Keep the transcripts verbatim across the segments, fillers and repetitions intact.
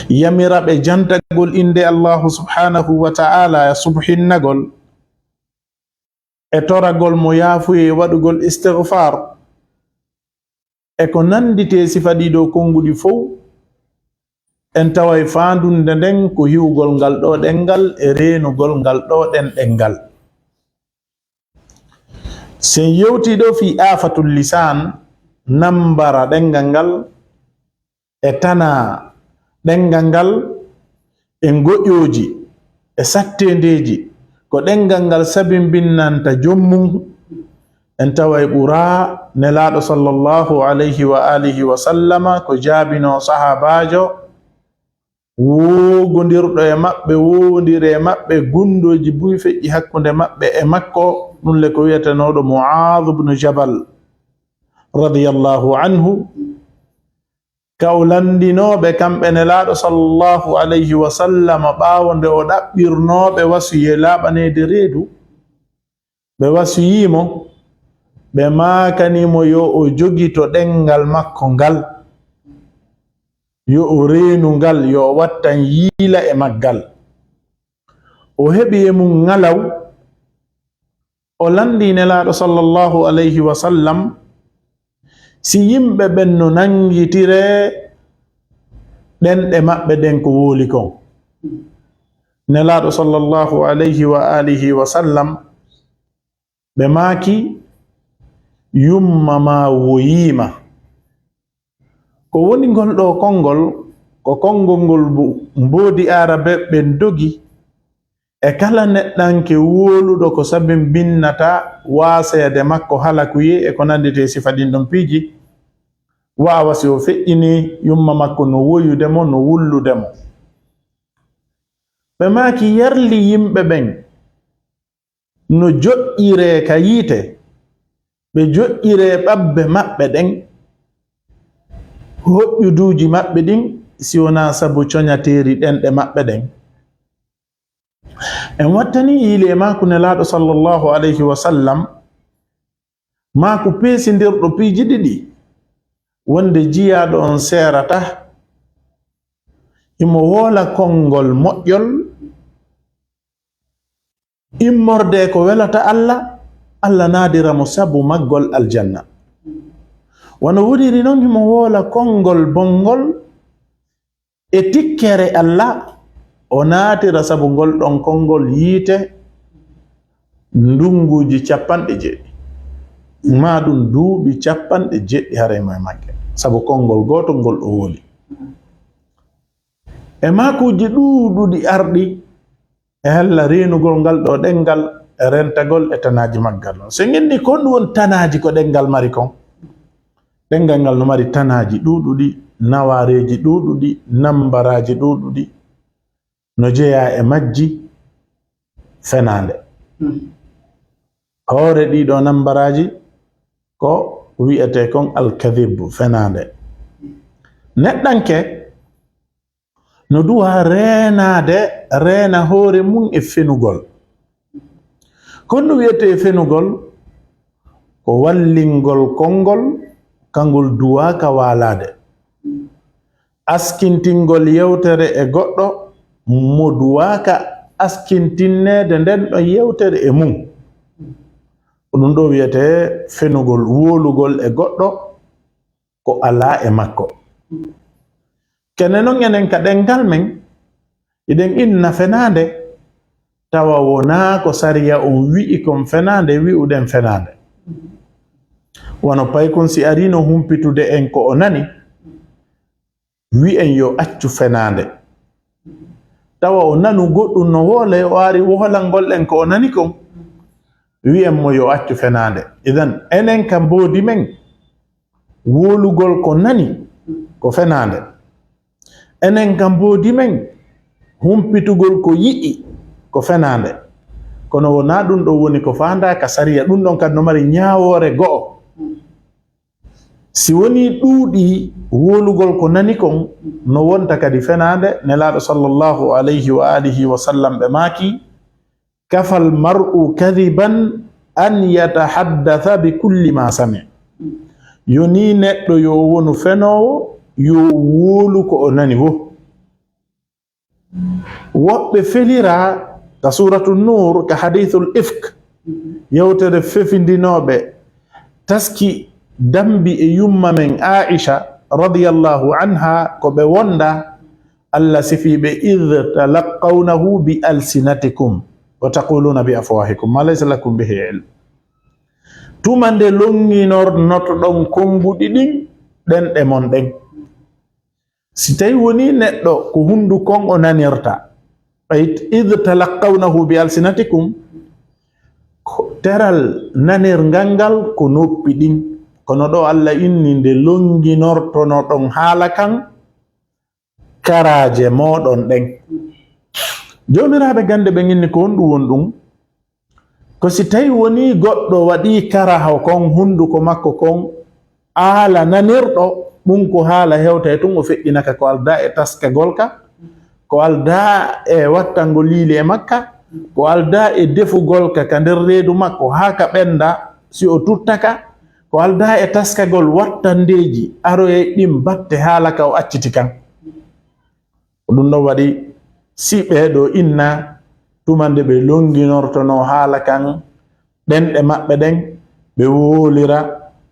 yamira ɓe jantagol innde Allahu subhanahu wa ta'ala e subhinnagol, e toragol mo yaafuye e waɗugol istighfar, e ko nannditee sifa ɗii ɗoo konnguɗi fow, en taway faandunde nden ko hiwugol ngal ɗoo ɗenngal e reenugol ngal ɗoo ɗen ɗenngal. Si en yewtii ɗoo fii aafatul lisaan, nammbara ɗenngal ngal, e tanaa ɗenngal ngal e ngoƴooji e satteendeeji ko ɗenngal ngal sabimbinnanta joom mum, en taway ɓuraa Nelaaɗo sallallahu alayhi wa alihi wa sallama ko jaabinoo sahaabaajo woogondirɗo e maɓɓe, woowondiri e maɓɓe, gunndooji buy feƴƴi hakkunde maɓɓe e makko, ɗum le ko wi'etenooɗo Mu'aadh ibn Jabal, radiyallahu anhu, ka o lanndinooɓe kamɓe Nelaaɗo sallallahu alayhi wa sallam, ɓaawo nde o ɗaɓɓirnooɓe wasiyee laaɓaneede reedu, ɓe wasiyii mo, ɓe maakanii mo yo o jogito ɗenngal makko ngal, yo o reenu ngal, yo o wattan yiila e maggal. O heɓi e mum ŋalaw, o lanndii Nelaaɗo sallallahu alayhi wa sallam, si yimɓe ɓen no nanngitiree ɗenɗe maɓɓe ɗen ko wooli kon. Nelaaɗo sallallahu alayhi wa alihi wa sallam, ɓe maaki, "Yumma maa woyii ma." Ko woni ngol ɗoo konngol? Ko konngol ngol mbo-, mboodi Aarabeeɓe ɓen dogi e kala neɗɗanke wowluɗo ko sabimbinnata waaseede makko halakuyee e ko nannditee sifa ɗin ɗon piiji. Wa a wa si o feƴƴinii yumma makko no woyude mo, no wullude mo. Ɓe maaki, yarli yimɓe ɓen no joƴƴiree ka yiite, ɓe joƴƴiree ɓabbe maɓɓe ɗen, hoƴƴuduuji maɓɓe ɗin, si wonaa sabu coñateeri ɗenɗe maɓɓe ɗen. En wattanii yiili e maaku Nelaaɗo sallallahu alayhi wa sallam, maaku peesindirɗo piiji ɗiɗi, wonde jiyaaɗo on seerata, himo woola konngol moƴƴol, immorde ko welata Alla, Alla naadira mo sabu maggol aljanna. Wano woniri non, himo woola konngol bonngol e tikkere Alla, o naatira sabu ngol ɗon konngol yiite ndunguuji cappanɗe jeeɗiɗi, maa ɗum duuɓi cappanɗe jeeɗiɗi haray mo e magge, sabu konngol gootol ngol o wooli. E maakuuji ɗuuɗuɗi arɗi, e hella reenugol ngal ɗoo ɗenngal, e rentagol e tanaaji maggal. So en inni ko honɗum woni tanaaji ko ɗenngal mari kon? Ɗenngal ngal no mari tanaaji ɗuuɗuɗi, nawaareeji ɗuuɗuɗi, nambaraaji ɗuuɗuɗi. No jeyaa e majji fenaande. Hmm. Hoore ɗii ɗoo nambaraaji ko wi'etee kon alkadib, fenaande. Neɗɗanke no duwaa reenaade, reena hoore mum e fenugol. Kon no wi'etee fenugol, ko wallingol konngol ka ngol duwaaka waalaade. Askintingol yewtere e goɗɗo mo duwaaka askintinneede nden ɗon yewtere e mum. Ko ɗum ɗoo wi'etee fenugol, wowlugol e goɗɗo ko alaa e makko. Kene non enen ka ɗenngal men, hiɗen inna fenaande, tawa wonaa ko sariya on wi'i kon fenaande, wi'uɗen fenaande. Wano paykun si ariino humpitude en ko o nani, wi'en yo accu fenaande. Tawa o nanu goɗɗum no woolay, o ari woholangol en ko o nani kon, wi'en mo yo accu fenaande. Idan, enen ka mboodi men, wowlugol ko nani ko fenaande. Enen ka mboodi men, humpitugol ko yi'i ko fenaande. Kono wonaa ɗum ɗoo woni ko faandaa ka sariya. Ɗum ɗon kadi no mari ñaawoore go'o. Si wonii ɗuuɗii wowlugol ko nani kon, no wonta kadi fenaande. Nelaaɗo sallallahu alayhi wa alihi wa sallam ɓe maaki, "Kafal mar'u kadiban an yatahaddasa bi kulli ma sami." Yonii neɗɗo yo o wonu fenoowo, yo o wowlu ko o nani wo. Woɓɓe felira ka Suratu Nur, ka hadithul ifk, yewtere fefindinooɓe taski dambi e yumma men Aisha radiyallahu anha ko ɓe wonda. Allah sifi ɓe, "Idh talaqqawnahu bi alsinatikum wa taquluna bi afwahikum ma laysa lakum bihi ilm." Tuma nde longinornotoɗon konnguɗi ɗin ɗenɗe mon ɗen. Si tawi woni neɗɗo ko hundukon o nanirta, ɓay, "Idh talaqqawnahu bi alsinatikum," ko teral nanirngal ngal ko noppi ɗin. Kono ɗo Allah inni nde longinortonoɗon haala kan karaaje mooɗon ɗen. Joomiraaɓe gannde ɓen inni ko honɗum woni ɗum? Ko si tawi woni goɗɗo waɗi karaho kon hunduko makko kon, haala nanirɗo, ɗum ko haala hewta e tun, o feƴƴinaka ko aldaa e taskagol ka, ko aldaa e wattangol liili e makka, ko aldaa e defugol ka ka nder reedu makko haa ka ɓenda, si o tuttaka, ko aldaa e taskagol wattandeeji aroye ɗin batte haala ka o acciti kan. Ko ɗum ɗon waɗi si ɓee ɗoo inna tuma nde ɓe longinortonoo haala kan ɗenɗe maɓɓe ɗen, ɓe woolira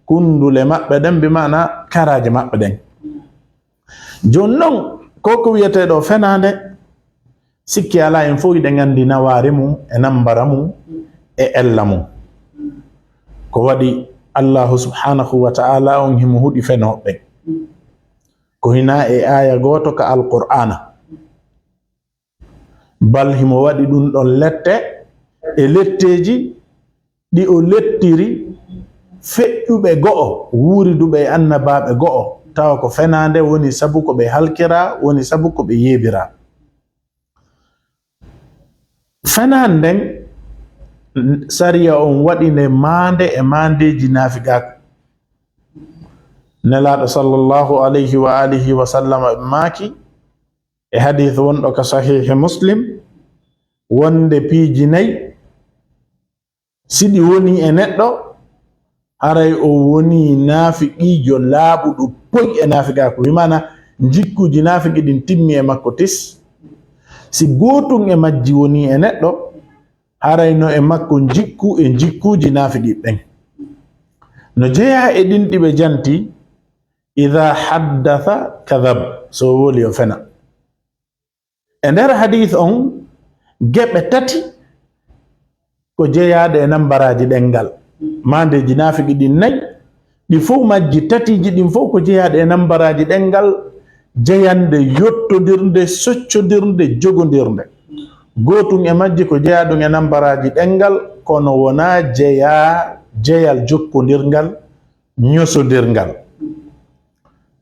kundule maɓɓe ɗen, bi maana karaaje maɓɓe ɗen. Jooni non, ko ko wiyetee ɗoo fenaande, sikki alaa en fof hiɗen anndi nawaare mum e nammbara mum e ella mum. Ko waɗi Allaahu subhaanahu wa ta'aala on himo huɗi fenooɓe ɓen. Ko hinaa e aaya gooto ka Alqur'aana. Bal himo waɗi ɗum ɗon lette e letteeji ɗi o lettiri feƴƴuɓe go'o, wuuriduɓe e annabaaɓe go'o, tawa ko fenaande woni sabu ko ɓe halkiraa, woni sabu ko ɓe yeebiraa. Fenaande nden, sariya on waɗi nde maande e maandeeji naafiqaaku. Nelaaɗo sallallahu alayhi wa alihi wa sallam maaki e hadiis wonɗo ka Sahiihi Muslim, wonde piiji nayi, si ɗi woni e neɗɗo, haray o woni naafiqiijo laaɓuɗo poy e naafiqaaku. Wi maana, njikkuuji naafiqi ɗin timmi e makko tis. Si gootun e majji woni e neɗɗo, haray no e makko njikku e njikkuuji naafiqi ɓen. No jeyaa e ɗin ɗi ɓe janti, "Idha haddatha kadhab," so woli o fena. E nder hadiis on, geɓe tati ko jeyaaɗe e nambaraaji ɗenngal. Maandeeji naafiqi ɗin nayi, ɗi fof majji, tatiiji ɗin fof ko jeyaaɗe e nambaraaji ɗenngal, jeyannde yottondirnde, soccondirnde, jogondirnde. Gootun e majji ko jeyaaɗun e nambaraaji ɗenngal, kono wonaa jeyaa, jeyal jokkondirngal, ñosondirngal.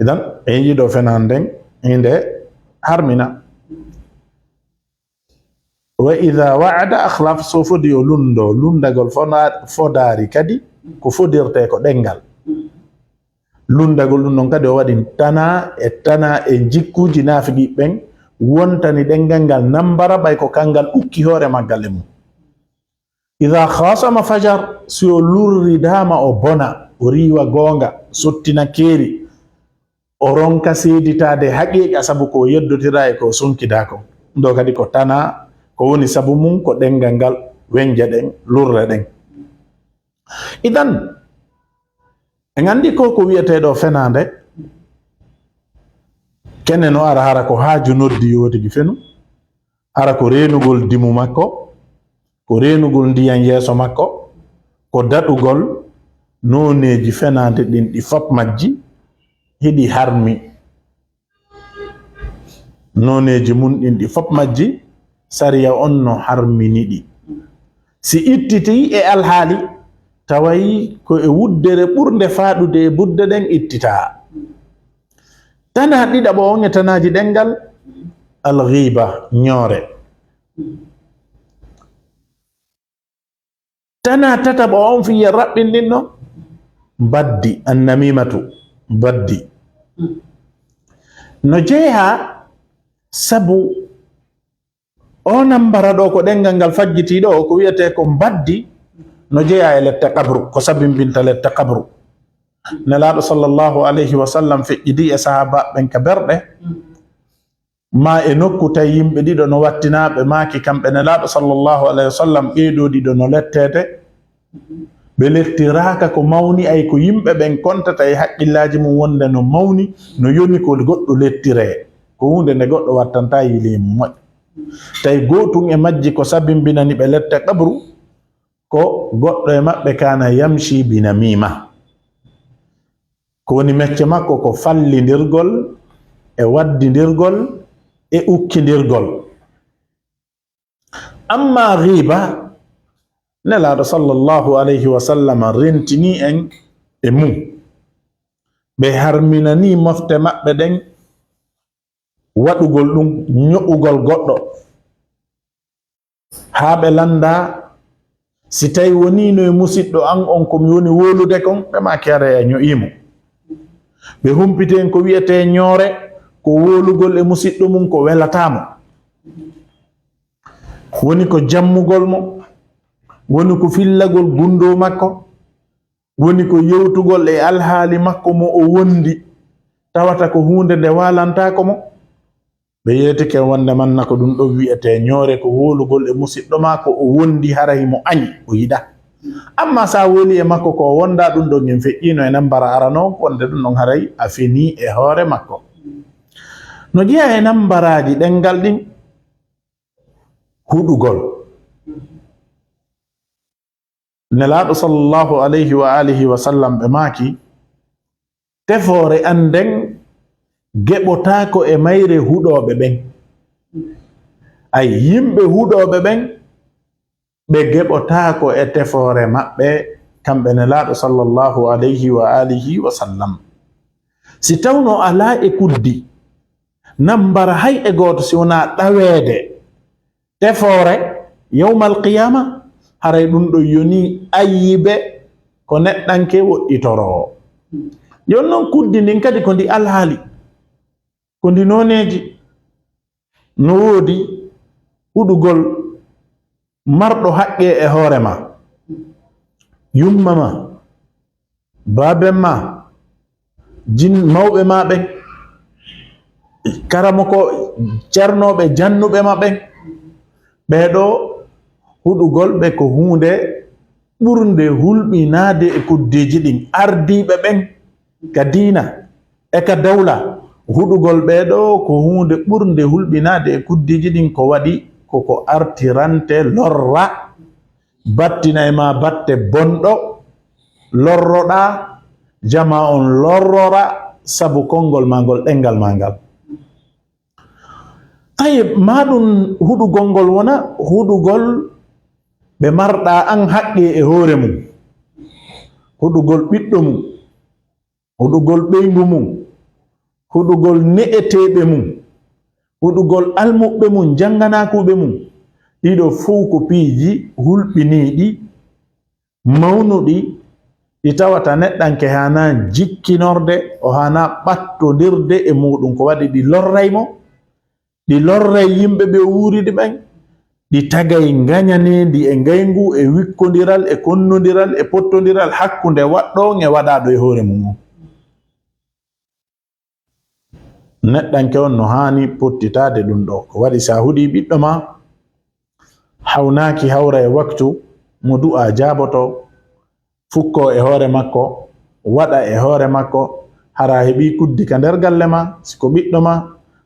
Idan, en yiɗo fenaande nden, hinde harmina. "Wa idha wa'ada akhlaf," so fodi o lunndo, lunndagol fona-, fodaari kadi ko fodirtee ko ɗenngal. Lunndagol ɗum ɗon kadi o waɗi tanaa e tanaa e njikkuuji naafiqi ɓen, wontani ɗenngal ngal nambara ɓay ko kanngal ukki hoore maggal e mum. "Idha khasama fajar," si o lurridaama o bona, o riiwa goonga, sottina keeri, o ronka seeditaade haqiiqa sabu ko o yeddotiraa e ko o sonkidaa kon. Ɗo kadi ko tanaa, ko woni sabu mum ko ɗenngal ngal, wennje ɗen, lurre ɗen. Idan, en anndi ko ko wiyetee ɗoo fenaande, kene no ara hara ko haaju noddi yo tigi fenu, hara ko reenugol dimu makko, ko reenugol ndiyan yeeso makko, ko daɗugol nooneeji fenaande ɗin ɗi fop majji hiɗi harmi. Nooneeji mun ɗin ɗi fop majji, sariya on no harmini ɗi. Si ittiti e alhaali, taway ko e wuddere ɓurnde faaɗude e budde ɗen ittitaa. Tanaa ɗiɗaɓo on e tanaaji ɗenngal, alghiba, ñoore. Tanaa tataɓo on fii raɓɓinɗinɗo, mbaddi, annamimatu, mbaddi. No jeyaa sabu o nambara ɗo ko ɗenngal ngal fajjiti ɗo, ko wiyetee ko mbaddi, no jeyaa e lette qabru, ko sabimbinta lette qabru. Nelaaɗo sallallahu alayhi wa sallam feƴƴidi e sahaabaaɓe ɓen ka berɗe. ma e nokku tawi yimɓe ɗiɗo no wattinaa, ɓe maaki kamɓe Nelaaɗo sallallahu alayhi wa sallam, ɓee ɗoo ɗiɗo no letteede. Ɓe lettiraaka ko mawni, ay ko yimɓe ɓen kontata e haqqillaaji mum wonde no mawni, no yoni ko goɗɗo lettiree. Ko huunde nde goɗɗo wattantaa yili e mum moƴƴa. Tawi gootun e majji ko sabimbinani ɓe lette qabru, ko goɗɗo e maɓɓe kaana yamshi bi namima. Ko woni mecce makko ko fallindirgol e waddindirgol e ukkindirgol. Amma ghiba, Nelaaɗo sallallahu alayhi wa sallam rentini en e mum. Ɓe harminani mofte maɓɓe ɗen waɗugol ɗum, ño'ugol goɗɗo. Haa ɓe lannda, si tawi woniino e musiɗɗo an on ko mi woni wóolude kon, ɓe maaki haray a ño'ii mo. Ɓe humpiti en ko wi'etee ñoore, ko wóolugol e musiɗɗo mum ko welataa mo. Woni ko jammugol mo, woni ko fillagol gunndoo makko, woni ko yewtugol e alhaali makko mo o wondi, tawata ko huunde nde waalantaako mo. Ɓe yeetike wonde manna ko ɗum ɗon wi'etee ñoore, ko wóolugol e musiɗɗo maa ko o wondi haray mo añi, o yiɗaa. Amma so a wóoli e makko ko o wondaa, ɗum ɗon en feƴƴiino e nambara arano, wonde ɗum ɗon haray a fenii e hoore makko. No jeyaa e nambaraaji ɗemngal ɗin, huɗugol. Nelaaɗo sallallahu alayhi wa alihi wa sallam ɓe maaki, tefoore an nden geɓotaako e mayre huɗooɓe ɓen. Ay, yimɓe huɗooɓe ɓen, ɓe geɓotaako e tefoore maɓɓe, kamɓe Nelaaɗo sallallahu alayhi wa alihi wa sallam. Si tawno alaa e kuddi, nambara hay e gooto si wonaa ɗaweede, tefoore yawmal qiyaama, haray ɗum ɗo yoni ayyibe ko neɗɗanke woɗɗitoroo. Jooni non kuddi ndin kadi ko ndi alhaali, ko ndi nooneeji. No woodi huɗugol marɗo haqqee e hoore ma, yumma ma, baaben ma, jin-, mawɓe ma ɓen, karamoko, cernooɓe, jannuɓe ma ɓen. Ɓee ɗoo, huɗugol ɓe ko huunde ɓurnde hulɓinaade e kuddeeji ɗin. Ardiiɓe ɓen ka diina e ka dawla, huɗugol ɓee ɗoo ko huunde ɓurnde hulɓinaade e kuddeeji ɗin. Ko waɗi ko ko artirante lorra, battina e ma batte bonɗo, lorroɗaa, jamaa on lorrora sabu konngol ma ngol, ɗemngal ma ngal. Tayyib, maa ɗum huɗugol ngol wona huɗugol ɓe marɗaa an haqqee e hoore mum, huɗugol ɓiɗɗo mum, huɗugol ɓeyngu mum, huɗugol ne'eteeɓe mum, huɗugol almuɓɓe mum, jannganaakuuɓe mum. Ɗiɗo fow ko piiji hulɓiniiɗi, mawnuɗi, ɗi tawata neɗɗanke haanaa jikkinorde, o haanaa ɓattondirde e muuɗum. Ko waɗi ɗi lorray mo, ɗi lorray yimɓe ɓe o wuuridi ɓen, ɗi tagay ngañaneendi e ngayngu e wikkondiral e konnondiral e pottondiral hakkunde waɗɗo on e waɗaaɗo e hoore mum on. Neɗɗanke on no haani pottitaade ɗum ɗoo. Ko waɗi, so a huɗii ɓiɗɗo maa, hawnaaki hawra e waktu mo du'aa jaaboto, fukkoo e hoore makko, waɗa e hoore makko, hara a heɓii kuddi ka nder galle maa, si ko ɓiɗɗo maa,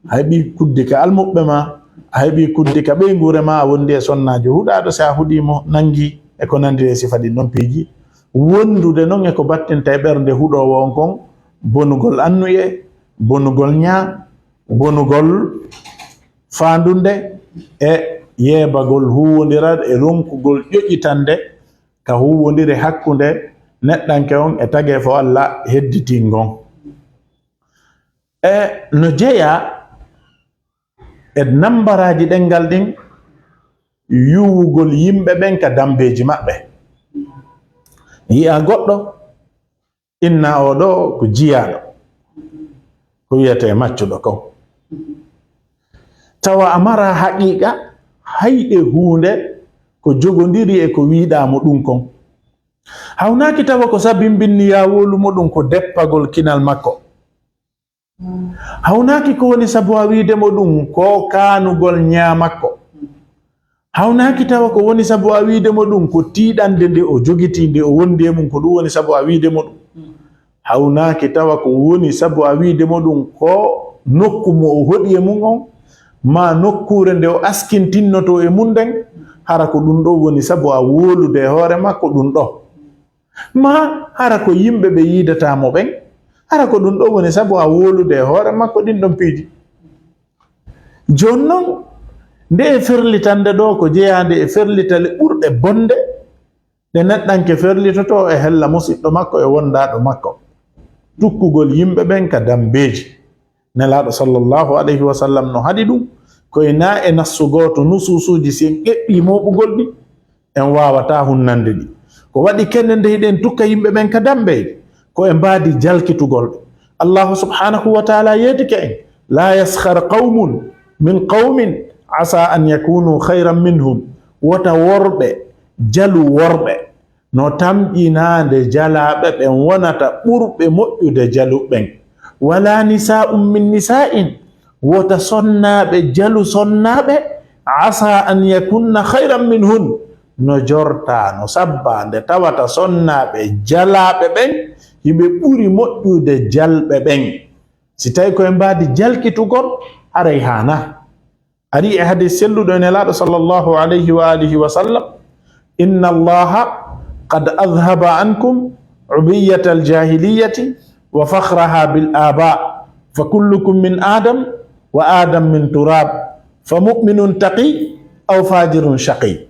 a heɓii kuddi ka almuɓɓe maa, a heɓii kuddi ka ɓeynguure maa, a wondi e sonnaajo huɗaaɗo, si a huɗii mo, nanngi e ko nanndi e sifa ɗin ɗon piiji. Wondude non e ko battinta e ɓernde huɗoowo on kon, bonugol annuye, bonugol ñaa, bonugol faandunde e yeebagol huuwondiral e ronkugol ƴoƴitande ka huuwondire hakkunde neɗɗanke on e tageefo Alla hedditingol ngon. E no jeyaa e nambaraaji ɗemngal ɗin, yuwugol yimɓe ɓen ka dambeeji maɓɓe. Yi'a goɗɗo, inna oo ɗoo ko jiyaaɗo, ko wi'etee maccuɗo kon. Tawa a maraa haqiiqa hay e huunde ko jogondiri e ko wi'uɗaa mo ɗum kon. Hawnaaki tawa ko sabimbinni yaa wowlu mo ɗum ko deppagol kinal makko. Hawnaaki ko woni sabu a wiide mo ɗum ko kaanugol ñaa makko. Hawnaaki tawa ko woni sabu a wiide mo ɗum ko tiiɗande nde o jogitii, nde o wondi e mum, ko ɗum woni sabu a wiide mo ɗum. Hawnaaki tawa ko woni sabu a wiide mo ɗum ko nokku mo o hoɗi e mum on, maa nokkuure nde o askintinnotoo e mum nden, hara ko ɗum ɗo woni sabu a wóolude e hoore makko ɗum ɗo. Maa hara ko yimɓe ɓe yiidataa mo ɓen, hara ko ɗum ɗo woni sabu a wóolude e hoore makko ɗin ɗon piiji. Jooni non, nde e ferlitande ɗo ko jeyaande e ferlitale ɓurɗe bonde, ɗe neɗɗanke ferlitotoo e hella musiɗɗo makko e wondaaɗo makko. Tukkugol yimɓe ɓen ka dambeeji. Nelaaɗo sallallahu alayhi wa sallam no haɗi ɗum, koye naa e nassu gooto, nusuusuuji, si en eɓɓii mooɓugol ɗi, en waawataa hunnande ɗi. Ko waɗi kene nde hiɗen tukka yimɓe ɓen ka dambeeji, ko e mbaadi jalkitugol ɓe. Allahu subhanahu wa taala yeetike en, "La yaskhar qawmun min qawmin asa an yakunu khayran minhum." Wota worɓe jalu worɓe, no tamƴinaande jalaaɓe ɓen wonata ɓurɓe moƴƴude jaluɓe ɓen. "Wala nisaa'un min nisaa'in." Wota sonnaaɓe jalu sonnaaɓe, "asa an yakunna khayran minhun." No jortaa, no sabbaa nde tawata sonnaaɓe jalaaɓe ɓen, hiɓe ɓuri moƴƴude jalɓe ɓen. Si tawi ko e mbaadi jalkitugol, haray haana. Ari e hadis selluɗo e Nelaaɗo sallallahu alayhi wa alihi wa sallam, "Inna Allaha qad adhaba ankum ubiyyata al-jahiliyyati wa fakhraha bil aba, fa kullukum min Adam wa Adam min turab, fa mu'minun taqi aw fajirun shaqi."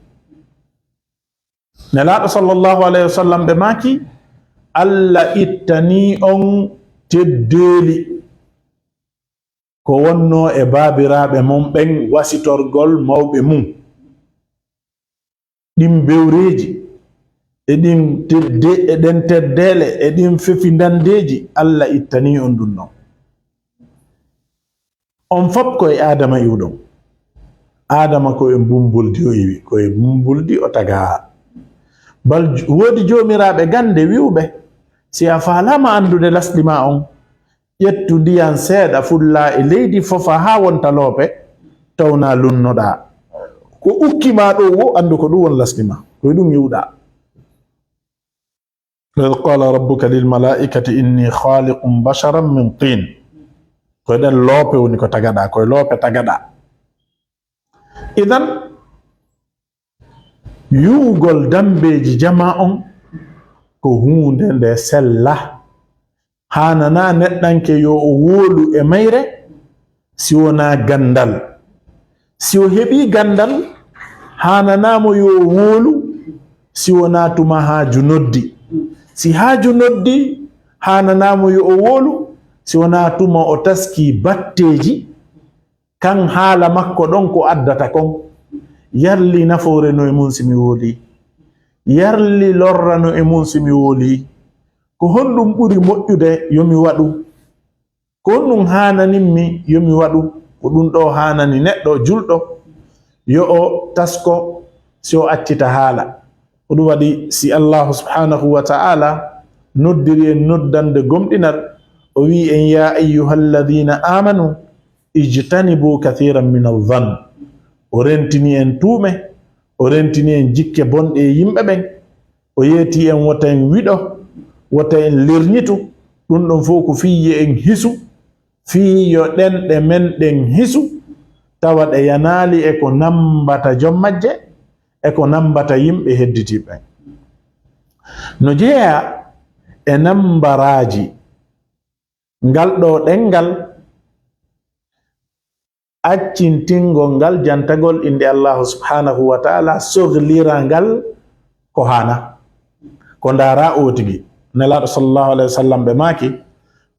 Nelaaɗo sallallahu alayhi wa sallam ɓe maaki, "Allah ittanii on teddeeli ko wonnoo e baabiraaɓe mon ɓen wasitorgol mawɓe mum. Ɗin bewreeji, e ɗin tedde-, e ɗen teddeele, e ɗin fefindandeeji, Allah ittanii on ɗum ɗon. On fop ko e Aadama iwɗon. Aadama ko e mbumbuldi o iwi, ko e mbumbuldi o tagaa. Bal j-, woodi joomiraaɓe gannde wi'uɓe, si a faalaama anndude lasɗi maa on, ƴettu ndiyan seeɗa, fullaa e leydi, fofaa haa wonta loope, tawna lunnoɗaa. Ko ukki maa ɗoo wo, anndu ko ɗum won lasɗi maa. Ko e ɗum iwɗaa. Wa idh qala rabbuka lil malaikati inni khaliqun basharan min tin." Ko e ɗen loope woni ko tagaɗaa, ko e loope tagaɗaa. Idan, yuwugol dambeeji jamaa on ko huunde nde sella. Haananaa neɗɗanke yo o wóolu e mayre si wonaa ganndal. Si o heɓii ganndal, haananaa mo yo o wóolu si wonaa tuma haaju noddi. Si haaju noddi, haananaa mo yo o wóolu si wonaa tuma o taskii batteeji, kan haala makko ɗon ko addata kon. Yarli nafoore no e mum si mi wóolii. Yarli lorra no e mum si mi wóolii. Ko honɗum ɓuri moƴƴude yo mi waɗu? Ko honɗum haananimmi yo mi waɗu? Ko ɗum ɗoo haanani neɗɗo julɗo, yo o tasko si o accita haala. Ko ɗum waɗi si Allahu subhanahu wa ta'ala noddiri en noddande gomɗinal, o wi'i en, "Ya ayyuhalladhina amanu, ijtanibu kathiran min adh-dhann." O rentini en tuume, o rentini en jikke bonɗe e yimɓe ɓen. O yeeti en wota en wiɗo, wota en lerñitu. Ɗum ɗon fof ko fii yo en hisu, fii yo ɗenɗe men ɗen hisu, tawa ɗe yanaali e ko nambata joom majje, e ko nambata yimɓe hedditiiɓe ɓen. No jeyaa e nambaraaji ngal ɗoo ɗenngal, accintingol ngal jantagol innde Allahu subhanahu wa ta'ala, sohlira ngal ko haana. Ko ndaara o tigi. Nelaaɗo sallallahu alayhi wa sallam ɓe maaki,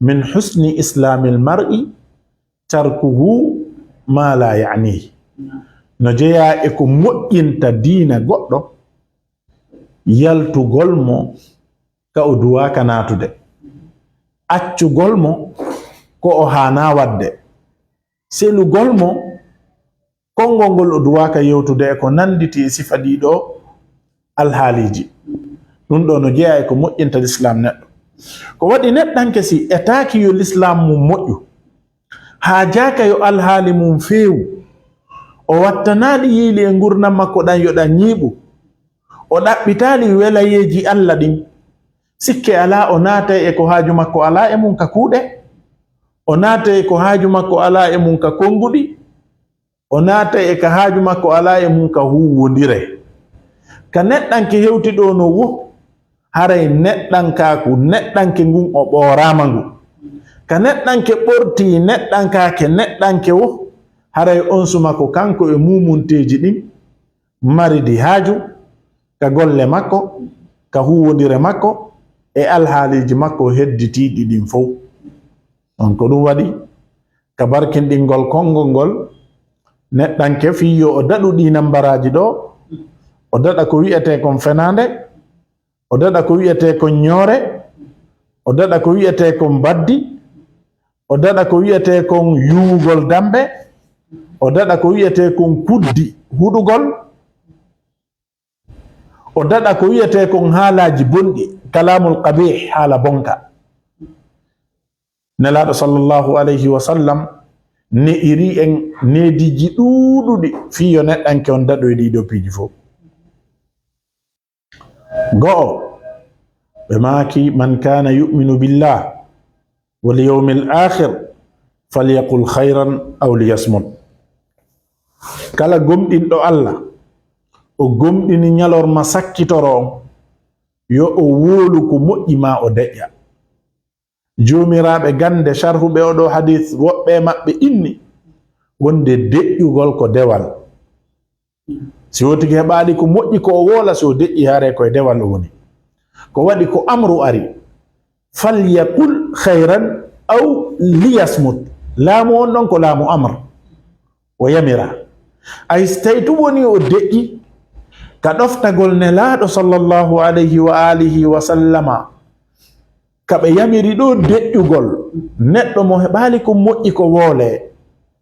"Min husni islamil mar'i tarkuhu ma la ya'nihi." No jeyaa e ko moƴƴinta diina goɗɗo, yaltugol mo ka o duwaaka naatude, accugol mo ko o haanaa waɗde, selugol mo konngol ngol o duwaaka yewtude e ko nannditi e sifa ɗii ɗoo alhaaliiji. Ɗum ɗoo no jeyaa e ko moƴƴinta lislaam neɗɗo. Ko waɗi neɗɗanke si etaaki yo lislaam mum moƴƴu, haajaaka yo alhaali mum feewu. O wattanaali yiili e ngurndan makko ɗan yo ɗan ñiiɓu. O ɗaɓɓitaali welayeeji Alla ɗin. Sikke alaa, o naatay e ko haaju makko alaa e mum ka kuuɗe. O naatay e ko haaju makko alaa e mum ka konnguɗi. O naatay e ka haaju makko alaa e mum ka huuwondire. Ka neɗɗanke hewti ɗoo no wo, haray neɗɗankaaku, neɗɗanke ngun o ɓooraama ngu. Ka neɗɗanke ɓortii neɗɗankaake, neɗɗanke wo, haray on suma ko kanko e muumunteeji ɗin maridi haaju ka golle makko, ka huuwondire makko, e alhaaliiji makko hedditiiɗi ɗin fow. On ko ɗum waɗi, ka barkinɗingol konngol ngol, neɗɗanke fii yo o daɗu ɗii nambaraaji ɗoo, o daɗa ko wi'etee kon fenaande, o daɗa ko wi'etee kon ñoore, o daɗa ko wi'etee kon baddi, o daɗa ko wi'etee kon yuwugol dambe, o daɗa ko wi'etee kon kuddi huɗugol, o daɗa ko wi'etee kon haalaaji bonɗi, kalamul qabih, haala bonka. Nelaaɗo sallallahu alayhi wa sallam ne'iri en neediiji ɗuuɗuɗi fii yo neɗɗanke on daɗo e ɗii ɗoo piiji fow. Go'o, ɓe maaki, "Man kana yu'minu billah wal yawmil akhir falyaqul khayran aw liyasmut." Kala gomɗinɗo Alla, o gomɗini ñalorma sakkitoro on, yo o wowlu ko moƴƴi maa o deƴƴa. Joomiraaɓe gannde, sharhuɓe oo ɗoo hadiis, woɓɓe e maɓɓe inni wonde deƴƴugol ko dewal. Si woo tigi heɓaali ko moƴƴi ko o wowla, si o deƴƴi, haray ko e dewal o woni. Ko waɗi ko amru ari, "Falyaqul khayran aw liyasmut." Laamu on ɗon ko laamu amr. O yamira. Ay, si tawi tun woni o deƴƴi ka ɗoftagol Nelaaɗo sallallahu alayhi wa alihi wa sallama, ka ɓe yamiri ɗoo deƴƴugol neɗɗo mo heɓaali ko moƴƴi ko wowle.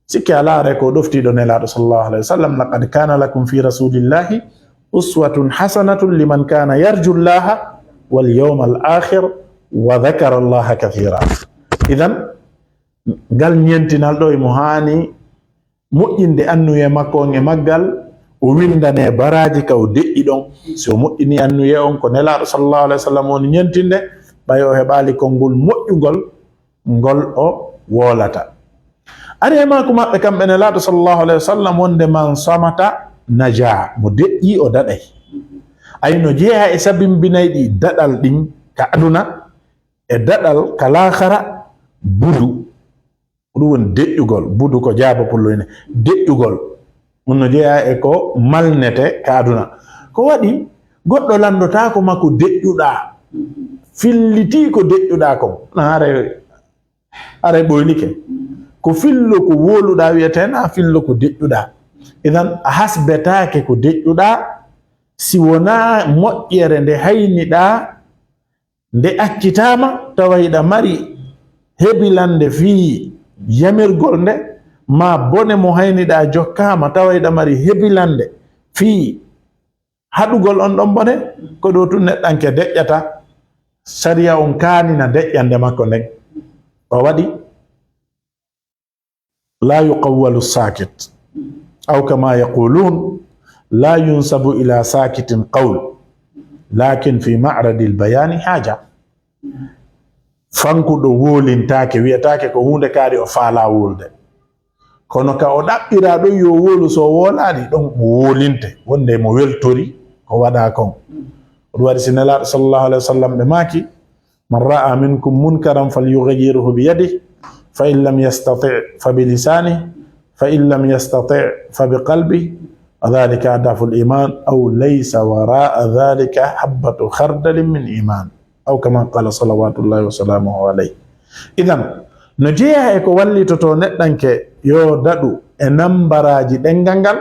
Sikke alaa, haray ko ɗoftiiɗo Nelaaɗo sallallahu alayhi wa sallam, "Laqad kana lakum fi rasulillahi uswatun hasanatun liman kana yarju llaha wal yawmal akhir wa dhakara llaha kathira." Idan, ngal ñentinal ɗoo, imo haani moƴƴinde annuye makko on e maggal, o winndane baraaji ka o deƴƴi ɗon. Si o moƴƴini annuye on, ko Nelaaɗo sallallahu alayhi wa sallam woni ñentinde, ɓay o heɓaali konngol moƴƴungol ngol o wowlata. Ari e maaku maɓɓe kamɓe Nelaaɗo sallallahu alayhi wa sallam wonde, "Man samata naja," mo deƴƴi o daɗay. Ay, no jeyaa e sabimbinayɗi daɗal ɗin ka aduna e daɗal ka laakhara, budu. Ko ɗum woni deƴƴugol. Budu ko jaaba pullo ine. Deƴƴugol. Ɗum no jeyaa e ko malnete ka aduna. Ko waɗi goɗɗo lanndotaako ma ko deƴƴuɗaa, fillitii ko deƴƴuɗaa kon. Na haray, haray ɓoynike. Ko fillo ko wowluɗaa wi'etee, na fillo ko deƴƴuɗaa. Idan, a hasbetaake ko deƴƴuɗaa si wonaa moƴƴere nde hayniɗaa, nde accitaama, tawa hiɗa mari hebilannde fii yamirgol nde, maa bone mo hayniɗaa jokkaama, tawa hiɗa mari hebilannde fii haɗugol on ɗon bone, ko ɗoo tun neɗɗanke deƴƴata, sariya on kaanina deƴƴannde makko nden. O waɗi, "La yuqawwalu sakit, aw kama yaqulun, la yunsabu ila sakitin qawl, lakin fi ma'radil bayani haja." Fankuɗo wowlintaake, wi'etaake ko huunde kaari o faalaa wowlude. Kono ka o ɗaɓɓiraa ɗon yo wowlu, so o wowlaali ɗon, o wowlinte, wonde mo weltori ko waɗaa kon. Ko ɗum waɗi si Nelaaɗo sallallahu alayhi wa sallam ɓe maaki, "Man ra'a minkum munkaran falyughayyirhu biyadihi, fa in lam yastati' fa bilisanihi, fa in lam yastati' fa biqalbihi, wa dhalika ad'aful iman, aw laysa wara'a dhalika habbatu khardalin min iman." Aw kama qala salawatullahi wa salamuhu alayhi. Idan, no jeyaa e ko wallitotoo neɗɗanke yo daɗu e nambaraaji ɗenngal ngal,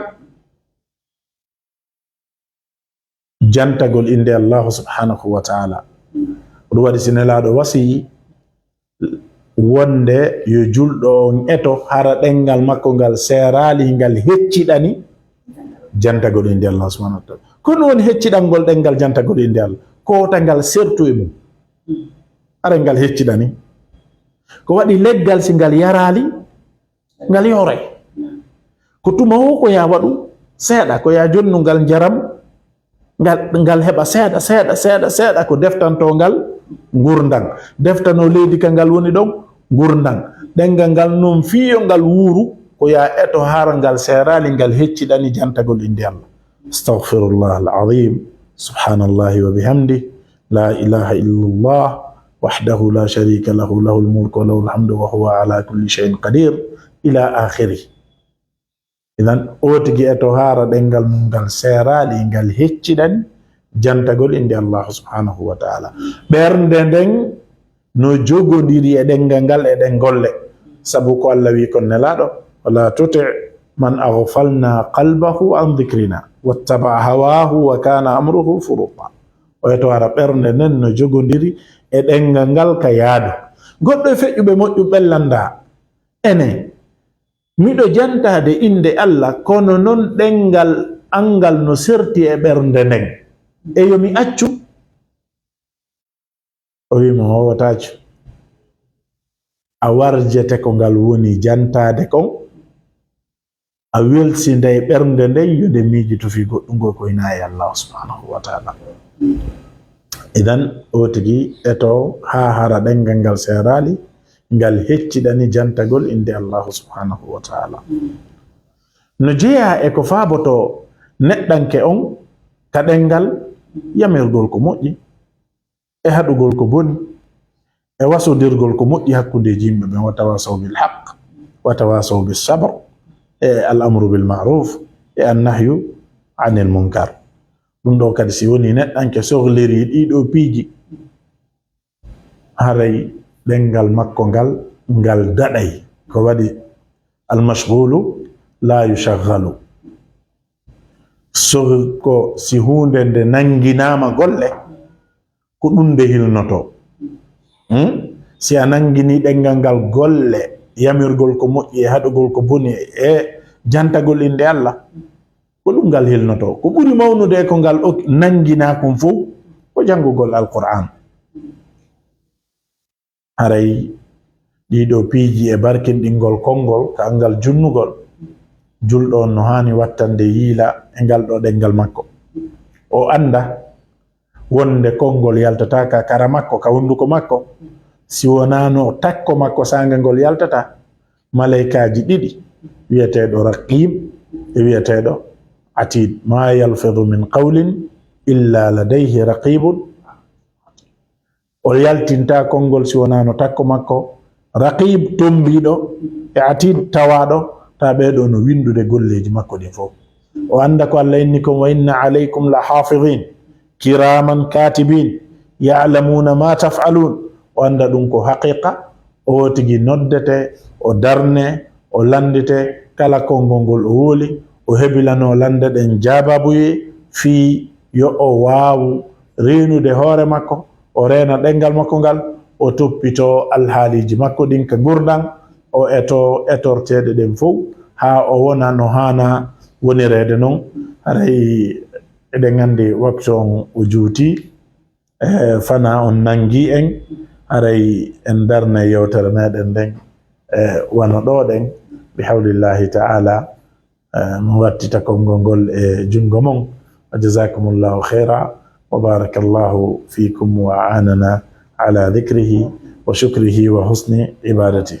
jantagol innde Allahu subhanahu wa ta'ala. Ɗum waɗi si Nelaaɗo wasiyi wonde yo julɗo on eto hara ɗenngal makko ngal seeraali, ngal hecciɗani jantagol innde Allah subhanahu wa ta'ala. Ko ɗum woni hecciɗangol ɗenngal jantagol innde Allah? Ko wota ngal sertu e mum. Hara ngal hecciɗani. Ko waɗi leggal si ngal yaraali, Ngal yoore. Ko tuma o ko ya waɗu seeɗa, ko ya jonnu ngal njaram, ngal, ngal heɓa seeɗa, seeɗa, seeɗa, seeɗa, ko deftanto ngal ngurndan. Deftano leydi ka ngal woni ɗon ngurndan. Ɗenngal ngal noon fii yo ngal wuuru, ko ya eto hara ngal seeraali, ngal hecciɗani jantagol innde Allah. Astaghfirullah al-azim. Subhanallahi wa bihamdi. La ilaha illallah. Wahdahu la sharika lahu. Lahul mulku wa lahul hamdu wa huwa ala kulli shay'in qadir. Ila akhiri. Idan, o tigi eto hara ɗenngal mum ngal seeraali, ngal hecciɗani jantagol innde Allah subhanahu wa ta'ala. Ɓernde nden no jogondiri e ɗenngal ngal e ɗen golle. Sabu ko Allah wi kon Nelaaɗo, "Wala tuti' man aghfalna qalbahu an dhikrina wattaba'a hawahu wa kana amruhu furuta." O eto hara ɓernde nden no jogondiri e ɗenngal ngal ka yaadu. Goɗɗo e feƴƴuɓe moƴƴuɓe lannda, ene, miɗo jantaade innde Allah, kono non ɗenngal an ngal no serti e ɓernde nden. E yo mi accu? O wi mo, "Howo, taa accu. A warjete ko ngal woni jantaade kon, a welsinday ɓernde nden, yo nde miijito fii goɗɗum, ko hinaa e Allah subhanahu wa ta'ala." Idan, o tigi eto haa hara ɗenngal ngal seeraali, ngal hecciɗani jantagol innde Allah subhanahu wa ta'ala. No jeyaa e ko faabotoo neɗɗanke on ka ɗenngal, yamirgol ko moƴƴi e haɗugol ko boni, e wasodirgol ko moƴƴi hakkundeeji yimɓe ɓen, "Wa tawasaw bil haqq, wa tawasaw bis sabr", e al amru bil ma'ruf, e an nahyu anil munkar. Ɗum ɗo kadi, si woni neɗɗanke sohliri ɗii ɗoo piiji, haray ɗenngal makko ngal, ngal daɗay. Ko waɗi al mashghulu la yushaghalu. So ko si huunde nde nannginaama golle, ko ɗum nde hilnotoo. Hmm? Si a nanngini ɗenngal ngal golle, yamirgol ko moƴƴi e haɗugol ko boni e jantagol innde Allah, ko ɗum ngal hilnotoo. Ko ɓuri mawnude e ko ngal ok-, nannginaa kon fow, ko janngugol Alqur'aan. Haray ɗii ɗoo piiji e barkinɗingol konngol, ka anngal junnugol, julɗo on no haani wattande yiila e ngal ɗoo ɗenngal makko. O annda wonde konngol yaltataa ka kara makko, ka hunnduko makko, si wonaano takko makko saanga ngol yaltataa. Malaykaaji ɗiɗi, wi'eteeɗo Raqib e wi'eteeɗo Atid. "Ma yalfidu min qawlin illa ladayhi raqibun." O yaltintaa konngol si wonaano takko makko, Raqib, tombiiɗo, e Atid, tawaaɗo, ta ɓee ɗoo no winndude golleeji makko ɗin fow. O annda ko Allah inni kon, "Wa inna alaykum la hafidin, kiraman katibin, ya'lamuna ma taf'alun." O annda ɗum ko haqiqa, o tigi noddete, o darne, o lanndite kala konngol ngol o wowli, o hebilanoo lannde ɗen jaababuye fii yo o waawu reenude hoore makko, o reena ɗenngal makko ngal, o toppitoo alhaaliiji makko ɗin ka ngurndan, o etoo etorteeɗe ɗen fow, haa o wona no haana wonireede non. Haray eɗen anndi waktu on o juutii, e, fana on nanngii en, haray en darnay yewtere meɗen nden, e, wano ɗoo ɗen, bi hawlillahi ta'ala. Eh, mo wattita konngol ngol e junngo mon. Wa jazakumullahu khaira, wa barakallahu fikum, wa a'anana ala dhikrihi wa shukrihi wa husni ibadati.